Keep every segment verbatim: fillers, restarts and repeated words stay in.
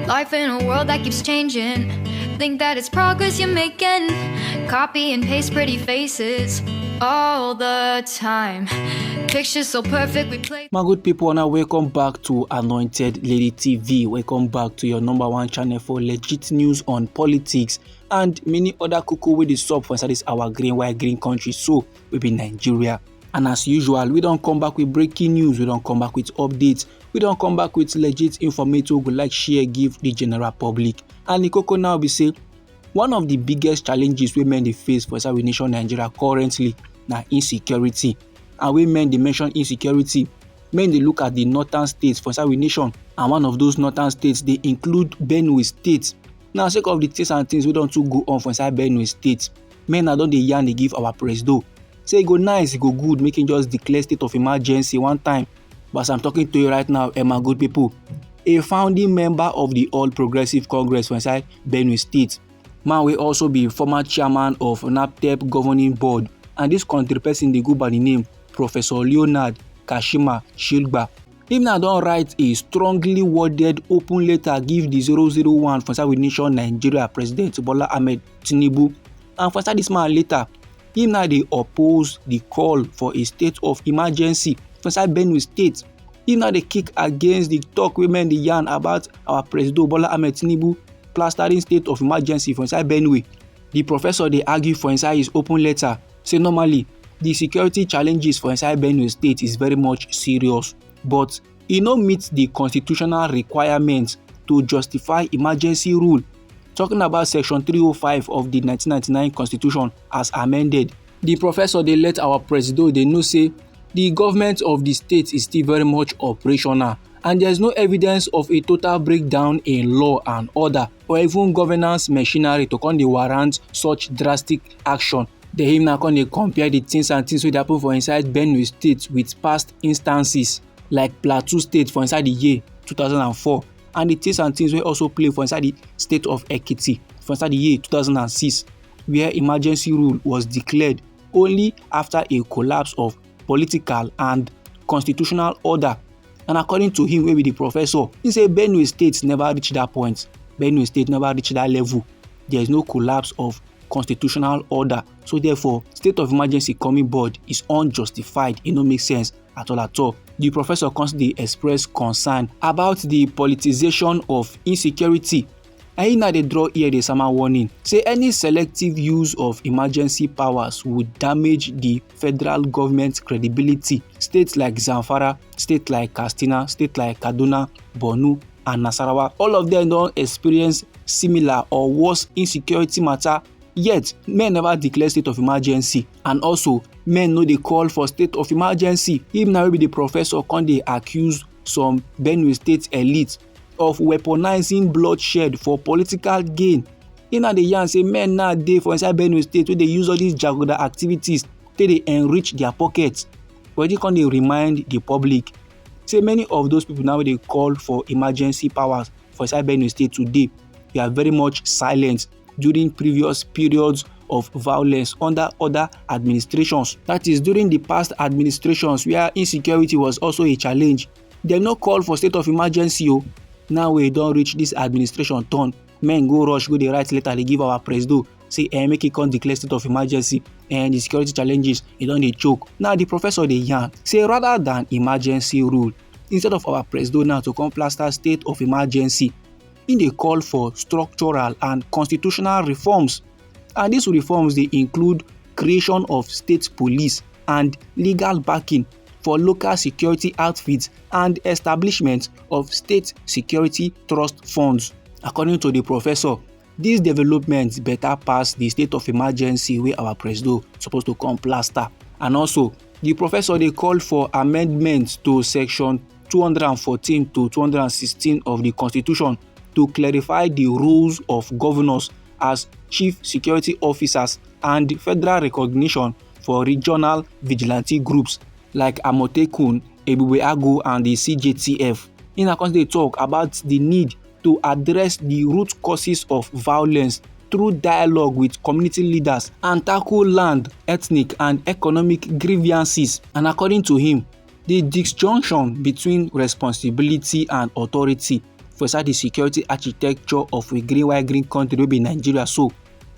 Life in a world that keeps changing. Think that it's progress you're making. Copy and paste pretty faces all the time. Pictures so perfect, we play. My good people, now welcome back to Anointed Lady T V. Welcome back to your number one channel for legit news on politics and many other koko wey dey sup for inside this our green white green country, so we be Nigeria. And as usual, we don come back with breaking news, we don come back with updates, we don come back with legit information we go like share give the general public. And the koko now be say, one of the biggest challenges wey men dey face for inside we nation Nigeria currently na insecurity. And wey men dey mention insecurity, men dey look at the northern states for inside we nation, and one of those northern states dey include Benue State. Now, sake of the things and things wey don too go on for inside Benue State, men na don dey yarn dey give our presido say e go nice, e go good make him just declare state of emergency one time. But as I'm talking to you right now, eh, my good people, a founding member of the All Progressive Congress for inside Benue State, man wey also be former chairman of naptep governing board, and this country person dey go by the name Professor Leonard Kashima Shilgba. Him now don write a strongly worded open letter give the zero zero one for inside we nation Nigeria, President Bola Ahmed Tinubu. And for inside this man letter, him now dey oppose the call for a state of emergency for inside Benue State. Him now dey kick against the talk wey men dey yarn about our Presido Bola Ahmed Tinubu plastering state of emergency for inside Benue. The professor dey argue for inside his open letter say normally the security challenges for inside Benue State is very much serious, but e no meet the constitutional requirement to justify emergency rule. Talking about section three oh five of the nineteen ninety-nine constitution as amended, the professor dey let our presido dey know say the government of the state is still very much operational, and there is no evidence of a total breakdown in law and order or even governance machinery to come dey warrant such drastic action. The him now come dey compare the things and things wey dey happen for inside Benue State with past instances like Plateau State for inside the year two thousand and four, and the things and things wey also play for inside the state of Ekiti for inside the year two thousand and six, where emergency rule was declared only after a collapse of political and constitutional order. And according to him, wey be the professor, he say Benue State never reach that point. Benue State never reach that level. There is no collapse of constitutional order. So therefore, state of emergency coming board is unjustified. It no make sense at all at all. The professor constantly express concern about the politicization of insecurity. And he now dey draw here the summer warning. Say any selective use of emergency powers would damage the federal government credibility. States like Zamfara, states like Katsina, states like Kaduna, Borno, and Nasarawa, all of them don experience similar or worse insecurity matter, yet men never declare state of emergency. And also, men no dey call for state of emergency. Him now wey be the professor come dey accuse some Benue State elite of weaponizing bloodshed for political gain. He now dey yarn say men now dey for inside Benue State wey dey use all these jaguda activities take dey enrich their pockets. But he come dey remind the public say many of those people now wey dey call for emergency powers for inside Benue State today, they are very much silent during previous periods of violence under other administrations. That is, during the past administrations where insecurity was also a challenge, dem no call for state of emergency o. Now wey e don reach this administration turn, men go rush go dey write letter dey give our presido say, eh, make e come declare state of emergency, and the security challenges e don dey choke. Now the professor dey yarn say rather than emergency rule, instead of our presido now to come plaster state of emergency, he dey call for structural and constitutional reforms. And these reforms dey include creation of state police and legal backing for local security outfits and establishment of state security trust funds. According to the professor, these developments better pass the state of emergency wey our presido suppose to come plaster. And also, the professor dey call for amendments to section two hundred and fourteen to two hundred and sixteen of the constitution to clarify the roles of governors as chief security officers and federal recognition for regional vigilante groups like Amotekun, Ebube Agu, and the C J T F. He now come dey talk about the need to address the root causes of violence through dialogue with community leaders and tackle land, ethnic, and economic grievances. And according to him, the disjunction between responsibility and authority for inside the security architecture of a green white green country wey be Nigeria so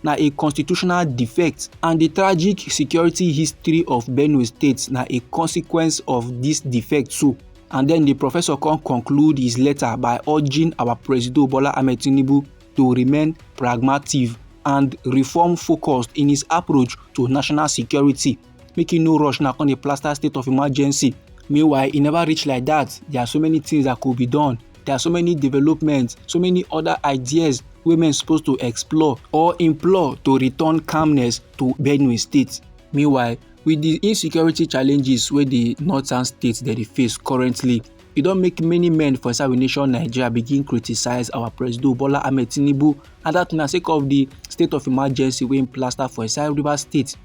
na a constitutional defect, and the tragic security history of Benue State na a consequence of this defect so. And then the professor come conclude his letter by urging our Presido Bola Ahmed Tinubu to remain pragmatic and reform focused in his approach to national security. Make e no rush now come dey plaster state of emergency. Meanwhile, e never reach like that. There are so many things that could be done. There are so many developments, so many other ideas wey men suppose to explore or implore to return calmness to Benue State. Meanwhile, with the insecurity challenges wey the northern states dey dey face currently, e don make many men for inside we nation Nigeria begin criticize our Presido Bola Ahmed Tinubu, and that na sake of the state of emergency wey im plaster for inside Rivers State.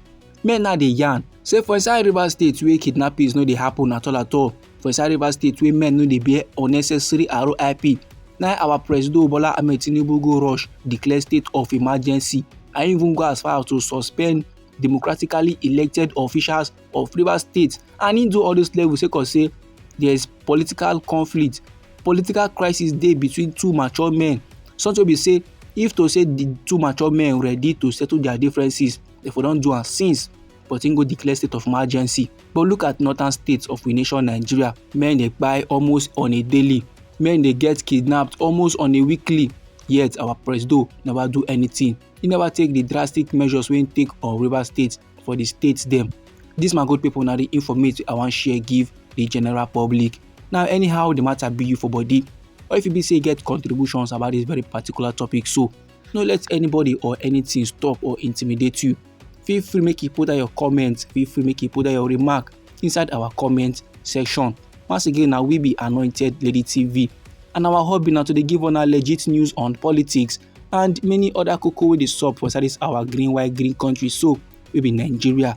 Men now dey yarn say for inside Rivers State wey kidnappings no dey happen at all at all, for inside Rivers State wey men no dey bear unnecessary R O I P, na our Presido Bola Ahmed Tinubu go rush declare state of emergency and even go as far as to suspend democratically elected officials of Rivers State, and im do all those levels sake of say there is political conflict, political crisis dey between two mature men. Something wey be say if to say the two mature men ready to settle their differences, dem for don do am since, but im go declare state of emergency. But look at northern states of we nation Nigeria, men dey kpai almost on a daily, men dey get kidnapped almost on a weekly, yet our Presido never do anything. He never take the drastic measures wey im take on Rivers State for the state dem. This, my good people, na the informate I wan share give the general public. Now, anyhow the matter be you for body, or if e be say you get contributions about this very particular topic, so no let anybody or anything stop or intimidate you. Feel free make you put down your comment, feel free make you put down your remark inside our comment section. Once again, na we be Anointed Lady T V, and our hobby na to dey give una legit news on politics and many other koko wey dey sup for inside this our green white green country so wey be Nigeria.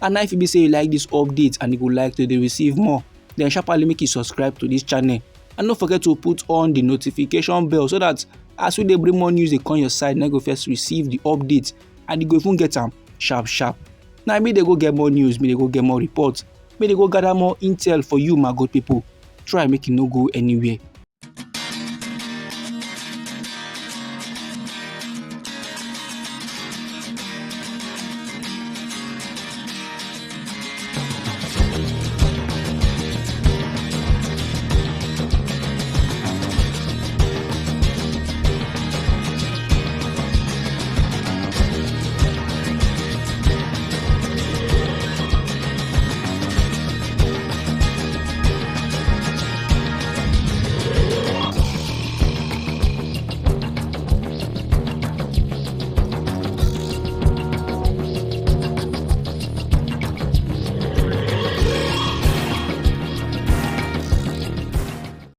And na if e be say you like this update and you go like to dey receive more, then sharply make you subscribe to this channel, and no forget to put on the notification bell so that as we dey bring more news dey come your side, na you go first receive the update and you go even get am sharp sharp. Na me dey go get more news, me dey go get more reports, me dey go gather more intel for you, my good people. Try make you no go anywhere.